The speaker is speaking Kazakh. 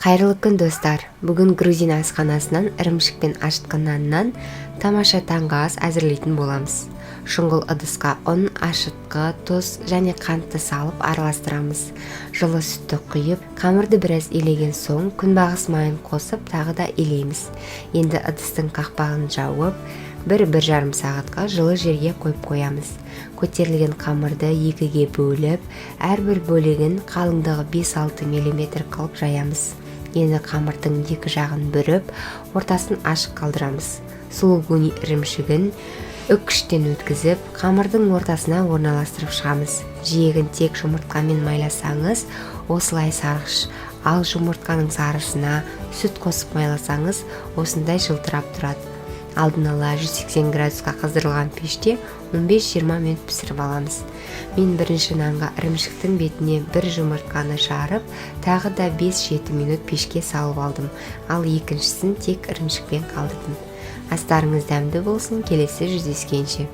Қайырлы күн, достар! Бүгін грузин асханасынан ірімшік пен ашытқы наннан тамаша таңғы ас әзірлейтін боламыз. Шұңғыл ыдысқа ұн, ашытқы, тұз және қантты салып араластырамыз. Жылы сүтті құйып, қамырды біраз илеген соң, күнбағыс майын қосып, тағы да илейміз. Енді ыдыстың қақпағын жауып, 1-1,5 сағатқа жылы жерге қойып қоямыз. Көтерілген қамырды екіге бөліп, әрбір бөлігін қалыңдығы 5-6 мм қылып жаямыз. Енді қамырдың екі жағын бүріп, ортасын ашық қалдырамыз. Сулугуни ірімшігін үккіштен өткізіп, қамырдың ортасына орналастырып шығамыз. Жиегін тек жұмыртқамен майласаңыз, осылай сарғыш, ал жұмыртқаның сарысына сүт қосып майласаңыз, осындай жылтырап тұрады. Алдын ала 180 градусқа қыздырылған пеште 15-20 минут пісіріп аламыз. Мен бірінші нанға ірімшіктің бетіне бір жұмыртқаны жарып, тағы да 5-7 минут пешке салып алдым, ал екіншісін тек ірімшікпен қалдырдым. Астарыңыз дәмді болсын! Келесі жүздескенше!